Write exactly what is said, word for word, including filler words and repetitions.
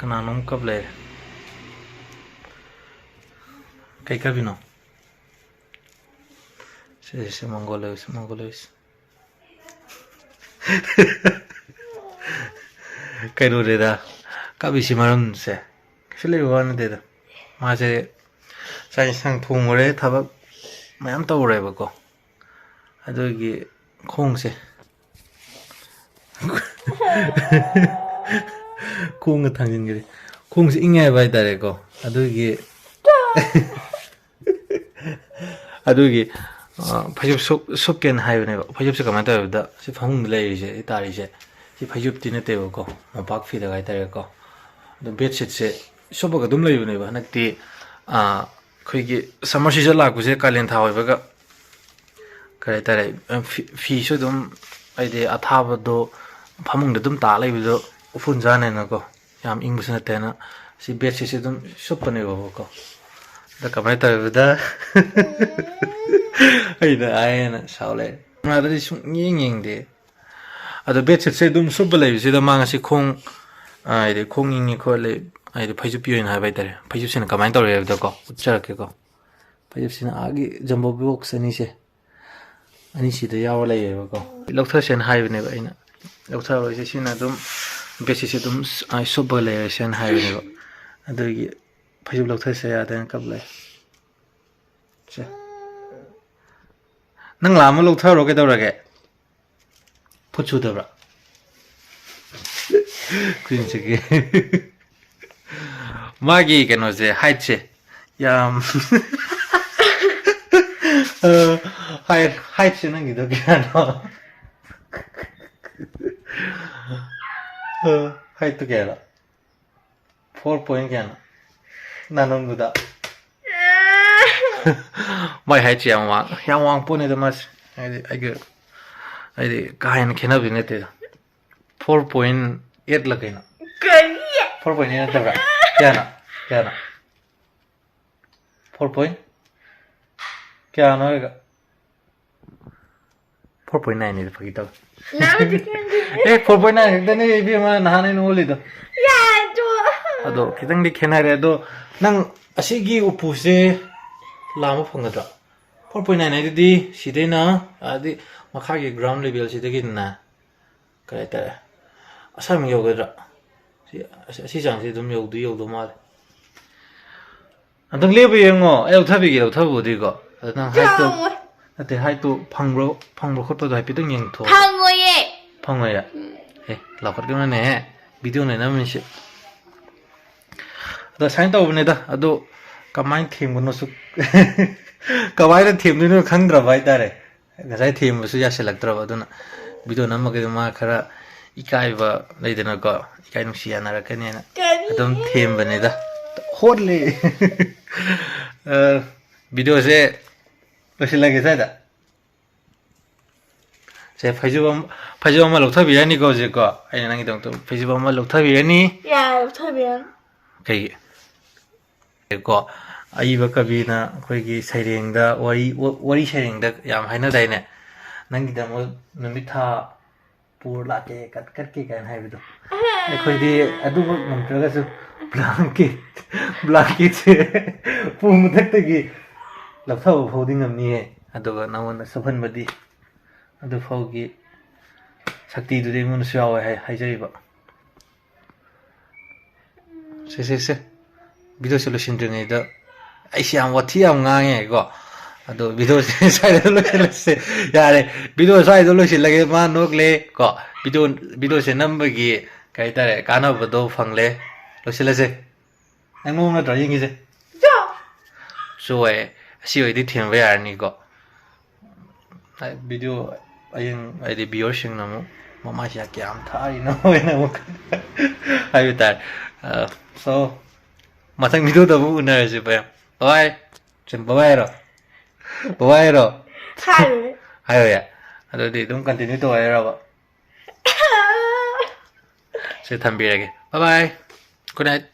ꯀꯅꯥꯅꯣꯝ ꯀꯞ ꯂꯩꯔꯦ꯫ ꯀꯩ ꯀꯞꯄꯤꯅꯣ? ꯁꯦ, ꯁꯦ, ꯁꯦ, ꯃꯪꯒꯣꯜ ꯂꯩꯌꯨ, ꯁꯦ, ꯃꯪꯒꯣꯜ ꯂꯩꯌꯨ, ꯁꯦ꯫ ꯀꯩꯅꯣꯅꯦꯗ, ꯀꯞꯄꯤꯁꯤ ꯃꯔꯝꯁꯦ ꯀꯩꯁꯨ ꯂꯩꯕ ꯋꯥ ꯅꯠꯇꯦꯗ꯫ ꯃꯥꯁꯦ ꯆꯥꯛ ꯌꯦꯟꯁꯥꯡ ꯊꯣꯡꯉꯨꯔꯦ, ꯊꯕꯛ ꯃꯌꯥꯝ ꯇꯧꯔꯦꯕꯀꯣ꯫ ꯑꯗꯨꯒꯤ ꯈꯣꯡꯁꯦ ꯈꯣꯡꯒ ꯊꯥꯡꯖꯤꯟꯈ꯭ꯔꯦ꯫ ꯈꯣꯡꯁꯦ ꯏꯪꯉꯦ ꯍꯥꯏꯕ ꯍꯥꯏꯇꯥꯔꯦꯀꯣ꯫ ꯑꯗꯨꯒꯤ ꯑꯗꯨꯒꯤ, ꯑ, ꯐꯩꯖꯨꯞ ꯁꯨꯞ-, ꯁꯨꯞꯀꯦꯅ ꯍꯥꯏꯕꯅꯦꯕ꯫ ꯐꯩꯖꯨꯞꯁꯦ ꯀꯃꯥꯏꯅ ꯇꯧꯋꯦ ꯍꯥꯏꯕꯗ, ꯁꯤ ꯐꯃꯨꯡꯗ ꯂꯩꯔꯤꯁꯦ, ꯁꯤ ꯇꯥꯔꯤꯁꯦ, ꯁꯤ ꯐꯩꯖꯨꯞꯇꯤ ꯅꯠꯇꯦꯕꯀꯣ, ꯃꯣꯝꯄꯥꯛ ꯐꯤꯗꯛ ꯍꯥꯏꯇꯥꯔꯦꯀꯣ꯫ ꯑꯗꯣ ꯕꯦꯗꯁꯤꯠꯁꯦ ꯁꯨꯞꯄꯒ ꯑꯗꯨꯝ ꯂꯩꯕꯅꯦꯕ꯫ ꯍꯟꯗꯛꯇꯤ, ꯑ, ꯑꯩꯈꯣꯏꯒꯤ ꯁꯝꯃꯔ ꯁꯤꯖꯟ ꯂꯥꯛꯄꯁꯦ, ꯀꯥꯂꯦꯟ ꯊꯥ ꯑꯣꯏꯕꯒ, ꯀꯔꯤ ꯍꯥꯏꯇꯥꯔꯦ, ꯐꯤ-, ꯐꯤꯁꯨ ꯑꯗꯨꯝ, ꯍꯥꯏꯗꯤ, ꯑꯊꯥꯕꯗꯣ ꯐꯃꯨꯡꯗ ꯑꯗꯨꯝ ꯇꯥ ꯂꯩꯕꯗꯣ ꯎꯐꯨꯟ ꯆꯥꯅꯦꯅꯀꯣ, ꯌꯥꯝ ꯏꯪꯕꯁꯨ ꯅꯠꯇꯦꯅ, ꯁꯤ ꯕꯦꯗꯁꯤꯠꯁꯦ ꯑꯗꯨꯝ ꯁꯨꯞꯄꯅꯦꯕꯀꯣ꯫ ꯑꯗ ꯀꯃꯥꯏꯅ ꯇꯧꯔꯕꯗ ꯑꯩꯅ ꯍꯥꯏꯌꯦꯅ ꯁꯥꯎ ꯂꯩꯔꯦ꯫ ꯃꯥꯗꯗꯤ ꯁꯨꯡꯌꯦꯡ ꯌꯦꯡꯗꯦ꯫ ꯑꯗꯣ ꯕꯦꯗꯁꯤꯠꯁꯦ ꯑꯗꯨꯝ ꯁꯨꯞꯄ ꯂꯩꯕꯁꯤꯗ ꯃꯥ ꯉꯁꯤ ꯈꯣꯡ, ꯑ, ꯍꯥꯏꯗꯤ ꯈꯣꯡ ꯏꯪꯉꯤ ꯈꯣꯠꯂꯤ, ꯍꯥꯏꯗꯤ ꯐꯩꯖꯨꯞ ꯄꯤꯌꯣꯅ ꯍꯥꯏꯕ ꯍꯥꯏꯇꯥꯔꯦ꯫ ꯐꯩꯖꯨꯞꯁꯤꯅ ꯀꯃꯥꯏꯅ ꯇꯧꯔꯦ ꯍꯥꯏꯕꯗꯀꯣ, ꯎꯠꯆꯔꯛꯀꯦꯀꯣ꯫ ꯐꯩꯖꯨꯞꯁꯤꯅ ꯑꯥꯒꯤ ꯖꯝꯕꯣ ꯕꯣꯛꯁ ꯑꯅꯤꯁꯦ, ꯑꯅꯤꯁꯤꯗ ꯌꯥꯎꯔ ꯂꯩꯌꯦꯕꯀꯣ꯫ ꯂꯧꯊꯁꯦꯅ ꯍꯥꯏꯕꯅꯦꯕ ꯑꯩꯅ, ꯂꯧꯊꯔꯣꯏꯁꯦ, ꯁꯤꯅ ꯑꯗꯨꯝ ꯕꯦꯗꯁꯤꯠꯁꯦ ꯑꯗꯨꯝ ꯁꯨꯞꯄꯒ ꯂꯩꯔꯁꯦꯅ ꯍꯥꯏꯕꯅꯦꯕ꯫ ꯑꯗꯨꯒꯤ ꯐꯩꯖꯨꯞ ꯂꯧꯊꯁꯦ ꯌꯥꯗꯅ ꯀꯞ ꯂꯩ꯫ ꯁꯦ꯫ ꯅꯪ ꯂꯥꯛꯑꯝꯃ ꯂꯧꯊꯔꯣ, ꯀꯩꯗꯧꯔꯒꯦ? ꯐꯨꯠ ꯁꯨꯗꯕ꯭ꯔꯥ? ꯀꯨꯏꯟꯁꯤꯒꯤ ꯃꯥꯒꯤ ꯀꯩꯅꯣꯁꯦ, ꯍꯥꯏꯠꯁꯦ ꯌꯥꯝ, ꯑ, ꯍꯥꯏꯠ, ꯍꯥꯏꯠꯁꯦ ꯅꯪꯒꯤꯗꯣ ꯀꯌꯥꯅꯣ? ꯑ, ꯍꯥꯏꯠꯇꯣ ꯀꯌꯥꯅꯣ? ꯐꯣꯔ ꯄꯣꯏꯟ ꯀꯌꯥꯅꯣ? ꯅꯥꯅꯣꯡꯗꯨꯗ꯫ ꯃꯥꯏ ꯍꯥꯏꯠꯁꯦ ꯌꯥꯝ ꯋꯥꯡ-, ꯌꯥꯝ ꯋꯥꯡ ꯄꯣꯠꯅꯤꯗ ꯃꯥꯁꯦ꯫ ꯍꯥꯏꯗꯤ ꯑꯩꯒ, ꯍꯥꯏꯗꯤ ꯀꯥ ꯍꯦꯟꯅ ꯈꯦꯠꯅꯕꯗꯤ ꯅꯠꯇꯦꯗ꯫ ꯐꯣꯔ ꯄꯣꯏꯟ ꯑꯦꯠꯂ ꯀꯩꯅꯣ? ꯀꯔꯤ? ꯐꯣꯔ ꯄꯣꯏꯟ ꯑꯦꯠ ꯅꯠꯇꯕ꯭ꯔꯥ? ꯀꯌꯥꯅꯣ? ꯀꯌꯥꯅꯣ? ꯐꯣꯔ ꯄꯣꯏꯟ ꯀꯌꯥꯅꯣ ꯍꯥꯏꯔꯒ? ꯐꯣꯔ ꯄꯣꯏꯟ ꯅꯥꯏꯟꯅꯤꯗ, ꯐꯥꯒꯤ ꯇꯧ꯫ ꯅꯪ ꯍꯧꯖꯤꯛ ꯀꯩꯝꯇ ꯑꯦ, ꯐꯣꯔ ꯄꯣꯏꯟ ꯅꯥꯏꯟ ꯈꯛꯇꯅꯦ ꯏꯕꯦꯝꯃ ꯅꯍꯥꯟ ꯑꯩꯅ ꯑꯣꯜꯂꯤꯗꯣ꯫ ꯌꯥꯗ꯭ꯔꯣ? ꯑꯗꯣ ꯈꯤꯇꯪꯗꯤ ꯈꯦꯠꯅꯔꯦ꯫ ꯑꯗꯣ ꯅꯪ ꯑꯁꯤꯒꯤ ꯎꯄꯨꯁꯦ ꯂꯥꯝꯕ ꯐꯪꯒꯗ꯭ꯔꯥ? Four point nine ꯍꯥꯏꯗꯨꯗꯤ ꯁꯤꯗꯩꯅ, ꯑꯗꯤ ꯃꯈꯥꯒꯤ ground level ꯁꯤꯗꯒꯤꯅ ꯀꯩ ꯍꯥꯏꯇꯥꯔꯦ, ꯑꯁꯥꯃꯛ ꯌꯧꯒꯗ꯭ꯔꯥ? ꯁꯤ, ꯑꯁꯤ, ꯑꯁꯤ ꯆꯥꯡꯁꯤ ꯑꯗꯨꯝ ꯌꯧꯗꯤ ꯌꯧꯗꯧ ꯃꯥꯜꯂꯦ꯫ ꯑꯝꯇꯪ ꯂꯦꯞꯄ ꯌꯦꯡꯉꯣ꯫ ꯑꯩ ꯂꯧꯊꯕꯤꯒꯦ, ꯂꯧꯊꯕꯕꯨꯗꯤꯀꯣ꯫ ꯑꯗꯣ ꯅꯪ height ꯇꯣ, ꯌꯥꯎꯋꯦ꯫ ꯅꯠꯇꯦ, height ꯇꯣ ꯐꯪꯕ꯭ꯔꯣ, ꯐꯪꯕ꯭ꯔꯣ ꯈꯣꯠꯄꯗꯣ ꯍꯥꯏꯐꯦꯠꯇꯪ ꯌꯦꯡꯊꯣꯛꯑꯣ꯫ ꯐꯪꯉꯣꯏꯌꯦ꯫ ꯐꯪꯉꯣꯏꯌꯦ? ꯎꯝ꯫ ꯑꯦ, ꯂꯥꯎꯈꯠꯀꯅꯨꯅꯦꯍꯦ꯫ Video ꯅꯦ ꯅꯝꯃꯤꯁꯦ꯫ ꯑꯗꯣ ꯁꯨꯃꯥꯏꯅ ꯇꯧꯕꯅꯤꯗ꯫ ꯑꯗꯣ ꯀꯃꯥꯏꯅ ꯊꯦꯡꯕꯅꯣꯁꯨ ꯀꯃꯥꯏꯅ ꯊꯦꯡꯗꯣꯏꯅꯣ ꯈꯪꯗ꯭ꯔꯕ ꯍꯥꯏꯇꯥꯔꯦ꯫ ꯉꯁꯥꯏ ꯊꯦꯝꯕꯁꯨ ꯌꯥꯁꯤꯜꯂꯛꯇ꯭ꯔꯕ, ꯑꯗꯨꯅ video ꯅꯝꯃꯒꯗꯤ ꯃꯥ ꯈꯔ ꯏꯀꯥꯏꯕ ꯂꯩꯗꯅꯀꯣ, ꯏꯀꯥꯏ ꯅꯨꯡꯁꯤ ꯌꯥꯅꯔꯛꯀꯅꯦꯅ ꯀꯔꯤ? ꯑꯗꯨꯝ ꯊꯦꯝꯕꯅꯤꯗ꯫ ꯍꯣꯠꯂꯤ꯫ ꯑ, video ꯁꯦ ꯂꯣꯏꯁꯤꯜꯂꯒꯦ ꯁ꯭ꯋꯥꯏꯗ꯫ ꯁꯦ, ꯐꯩꯖꯨꯞ ꯑꯃ, ꯐꯩꯖꯨꯞ ꯑꯃ ꯂꯧꯊꯕꯤꯔꯅꯤꯀꯣ ꯍꯧꯖꯤꯛꯀꯣ꯫ ꯑꯩꯅ ꯅꯪꯒꯤꯗꯃꯛꯇ ꯐꯩꯖꯨꯞ ꯑꯃ ꯂꯧꯊꯕꯤꯔꯅꯤ꯫ ꯌꯥꯔꯦ, ꯂꯧꯊꯕꯤꯔꯅꯨ꯫ ꯀꯩꯒꯤ? ꯀꯣ, ꯑꯏꯕ ꯀꯕꯤꯅ ꯑꯩꯈꯣꯏꯒꯤ ꯁꯩꯔꯦꯡꯗ, ꯋꯥꯔꯤ, ꯋꯥꯔꯤ ꯁꯩꯔꯦꯡꯗ ꯌꯥꯝ ꯍꯥꯏꯅꯗꯥꯏꯅꯦ? "ꯅꯪꯒꯤꯗꯃꯛ ꯅꯨꯃꯤꯠ ꯊꯥ ꯄꯨꯔ ꯂꯥꯛꯀꯦ, ꯀꯠ ꯀꯠꯀꯦ" ꯀꯥꯏꯅ ꯍꯥꯏꯕꯗꯣ꯫ ꯑꯩꯈꯣꯏꯗꯤ ꯑꯗꯨꯃꯛ ꯉꯝꯗ꯭ꯔꯒꯁꯨ blanket, blanket ꯁꯦ ꯄꯨ ꯃꯊꯛꯇꯒꯤ ꯂꯧꯊꯕ ꯐꯥꯎꯗꯤ ꯉꯝꯅꯤꯌꯦ, ꯑꯗꯨꯒ ꯅꯉꯣꯟꯗ ꯁꯨꯞꯍꯟꯕꯗꯤ ꯑꯗꯨ ꯐꯥꯎꯒꯤ ꯁꯛꯇꯤꯗꯨꯗꯤ ꯑꯩꯉꯣꯟꯗꯁꯨ ꯌꯥꯎꯋꯦ ꯍꯥꯏ-, ꯍꯥꯏꯖꯔꯤꯕ꯫ ꯁꯦ, ꯁꯦ, ꯁꯦ꯫ Video ꯁꯦ ꯂꯣꯏꯁꯤꯟꯗ꯭ꯔꯤꯉꯩꯗ ꯑꯩꯁꯦ ꯌꯥꯝ ꯋꯥꯊꯤ ꯌꯥꯝ ꯉꯥꯡꯉꯦꯀꯣ꯫ ꯑꯗꯣ video ꯁꯦ ꯁ꯭ꯋꯥꯏꯗ ꯂꯣꯏꯁꯤꯜꯂꯁꯦ꯫ ꯌꯥꯔꯦ꯫ Video ꯁ꯭ꯋꯥꯏꯗ ꯂꯣꯏꯁꯤꯜꯂꯒꯦ꯫ ꯃꯥ ꯅꯣꯛꯂꯦ ꯀꯣ꯫ Video, video ꯁꯦ ꯅꯝꯕꯒꯤ ꯀꯩ ꯍꯥꯏꯇꯥꯔꯦ, ꯀꯥꯟꯅꯕꯗꯣ ꯐꯪꯂꯦ꯫ ꯂꯣꯏꯁꯤꯜꯂꯁꯦ꯫ ꯅꯪ ꯅꯣꯛ ꯅꯠꯇ꯭ꯔꯣ ꯌꯦꯡꯉꯤꯁꯦ? ꯌꯥ! ꯁꯣꯏ꯫ ꯑꯁꯤ ꯑꯣꯏꯗꯤ ꯊꯦꯝꯕ ꯌꯥꯔꯅꯤꯀꯣ꯫ ꯍꯥꯏ-, video ꯑꯌꯦꯡ-, ꯍꯥꯏꯗꯤ viewer ꯁꯤꯡꯅ ꯑꯃꯨꯛ "ꯃꯃꯥꯏꯁꯤꯗ ꯀꯌꯥꯝ ꯊꯥꯔꯤꯅꯣ?" ꯍꯥꯏꯅ ꯑꯃꯨꯛ ꯍꯥꯏꯕ ꯇꯥꯔꯦ꯫ ꯑ, so, ꯃꯊꯪ video ꯗ ꯑꯃꯨꯛ ꯎꯅꯔꯁꯤ, ꯚꯥꯏ꯫ Bye bye꯫ ꯆꯨꯝ, bye bye ꯍꯥꯏꯔꯣ? Bye bye ꯍꯥꯏꯔꯣ? ꯍꯥꯏꯔꯣꯏ꯫ ꯍꯥꯏꯔꯣꯏꯌꯦ? ꯑꯗꯨꯗꯤ ꯑꯗꯨꯝ continue ꯇꯧ ꯍꯥꯏꯔꯕ? ꯁꯦ, ꯊꯝꯕꯤꯔꯒꯦ꯫ Bye bye꯫ Good night꯫